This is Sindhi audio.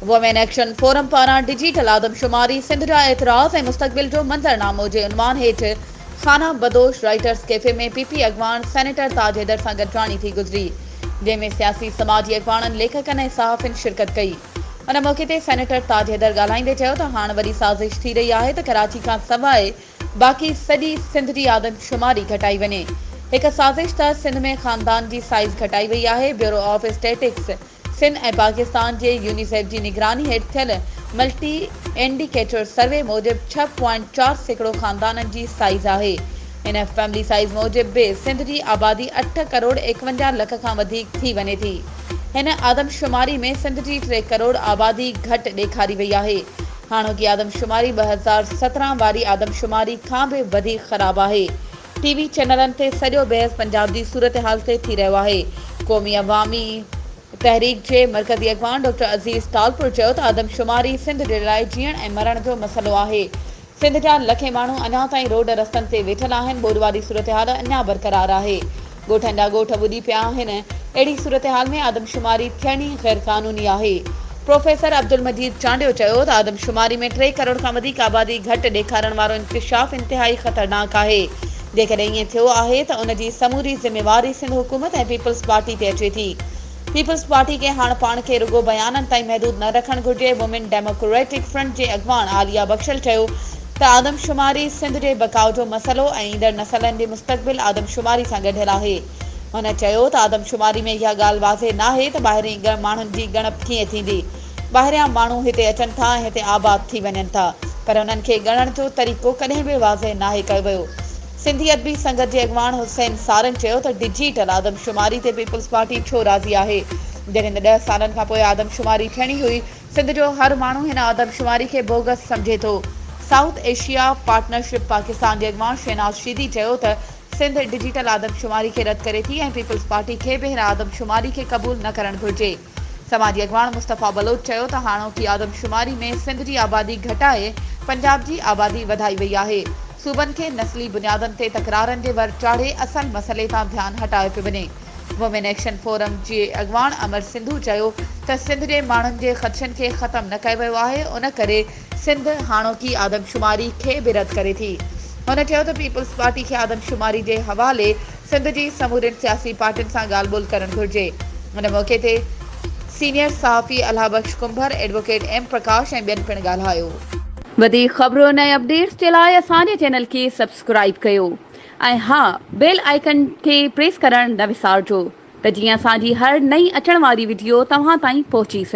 وومين ايڪشن فورم پاران ڊجيٽل آدمشماري، سنڌ جا اعتراض ۽ مستقبل جو منظرنامو جي عنوان هيٺ خانه بدوش رائيٽرز ڪيفي ۾ پي پي اڳواڻ سينيٽر تاج حيدر سان گڏجاڻي ٿي گذري، جنهن ۾ سياسي سماجي اڳواڻن، ليکڪن ۽ صحافين شرڪت ڪئي. ان موقعي تي سينيٽر تاج حيدر ڳالهائيندي چيو ته هاڻ وڏي سازش ٿي رهي آهي ته ڪراچي کان سواء باقي سڄي سنڌ جي آدمشماري گهٽائي وڃي. هڪ سازش تحت سنڌ ۾ خاندان جي سائيز گهٽائي وئي آهي، bureau of statistics Sindh ۽ Pakistan جي يونيسيف جي نگراني هيٺ ٿيل ملٽي انڊيڪيٽر سروي موجب 6.4% خاندانن جي سائيز آهي. هن فيملي سائيز موجب به سنڌ جي آبادي اٺ ڪروڙ 51 لک کان وڌيڪ ٿي وڃي ٿي. هن آدمشماري ۾ سنڌ جي ٽي ڪروڙ آبادي گهٽ ڏيکاري وئي آهي. هاڻوڪي آدمشماري 2017 واري آدمشماري کان به وڌيڪ خراب آهي. ٽي وي چينلن تي سڄو بحث پنجاب جي صورتحال تي ٿي رهيو آهي. قومي عوامي تحريڪ جي مرڪزي اڳواڻ ڊاڪٽر عزيز ٽالپر چيو ته آدمشماري سنڌ جي لاء جيئڻ ۽ مرڻ جو مسئلو آهي. سنڌ جا لکين ماڻهو اڃا تائين روڊ رستن تي ويٺل آهن، ٻوڏ واري صورتحال اڃا برقرار آهي. ڳوٺن جا ڳوٺ ٻڏي پيا آهن، اهڙي صورتحال ۾ آدمشماري ٿيڻ ئي غيرقانوني آهي. پروفيسر عبدالمجيد چانڊيو چيو ته آدمشماري ۾ ٽي ڪروڙ کان وڌيڪ آبادي گهٽ ڏيکارڻ وارو انڪشاف انتهائي خطرناڪ آهي، جيڪڏهن ائين ٿيو آهي ته ان جي سموري ذميواري سنڌ حڪومت ۽ پيپلز پارٽي تي اچي ٿي. پيپلز پارٽي کي هاڻ پاڻ کي رڳو بيانن تائين محدود نه رکڻ گهرجي. وومين ڊيموڪريٽڪ فرنٽ جي اڳواڻ عاليه بخشل چيو ته آدمشماري سنڌ جي بقاء جو مسئلو ۽ ايندڙ نسلن جي مستقبل آدمشماري سان ڳنڍيل آهي. هن چيو ته آدمشماري ۾ اها ڳالهه واضح ناهي ته ٻاهرين ماڻهن جي ڳڻپ ڪيئن ٿيندي، ٻاهريان ماڻهو هتي اچن ٿا ۽ هتي آباد ٿي وڃن ٿا پر انهن کي ڳڻڻ جو طريقو ڪڏهن به واضح ناهي ڪيو ويو. سنڌي ادبي سنگت جي اڳواڻ حسين سارنگ چيو ته ڊجيٽل آدمشماري تي پيپلز پارٽي ڇو راضي آهي جڏهن ته ڏهه سالن کانپوء آدمشماري ٿيڻي هئي سنڌ جو هر ماڻهو هن آدمشماري کي بوگس سمجهي ٿو. سائوٿ ايشيا پارٽنرشپ پاڪستان جي اڳواڻ شهناز شيدي چيو ته سنڌ ڊجيٽل آدمشماري کي رد ڪري ٿي ۽ پيپلز پارٽي کي به هن آدمشماري کي قبول نه ڪرڻ گهرجي. سماجي اڳواڻ مصطفيٰ بلوچ چيو ته هاڻوڪي آدمشماري ۾ سنڌ جي آبادي گهٽائي پنجاب جي آبادي وڌائي وئي آهي. صوبن کي نسلي بنيادن تي تڪرارن جي ور چاڙهي اصل مسئلي تان ڌيان هٽايو پيو وڃي. وومين ايڪشن فورم جي اڳواڻ امر سنڌو چيو ته سنڌ جي ماڻهن جي خدشن کي ختم نه ڪيو ويو آهي ان ڪري سنڌ هاڻوڪي آدمشماري کي به رد ڪري ٿي. هن چيو ته پيپلز پارٽي کي آدمشماري جي حوالي سنڌ جي سمورين سياسي پارٽين سان ڳالهه ٻولهه ڪرڻ گهرجي. ان موقعي تي سينيئر صحافي الهه بخش ڪنڀر، ايڊووڪيٽ ايم پرڪاش ۽ ٻين پڻ ڳالهايو. وڌيڪ خبرن ۽ اپڊيٽس جي لاء اسان جي چينل کي سبسڪرائيب ڪيو. ۽ ها بيل آئيڪن کي پريس ڪرڻ نه وسارجو ته جيئن اسان جي هر نئين اچڻ واري وڊيو توهان تائين پهچي سگهي.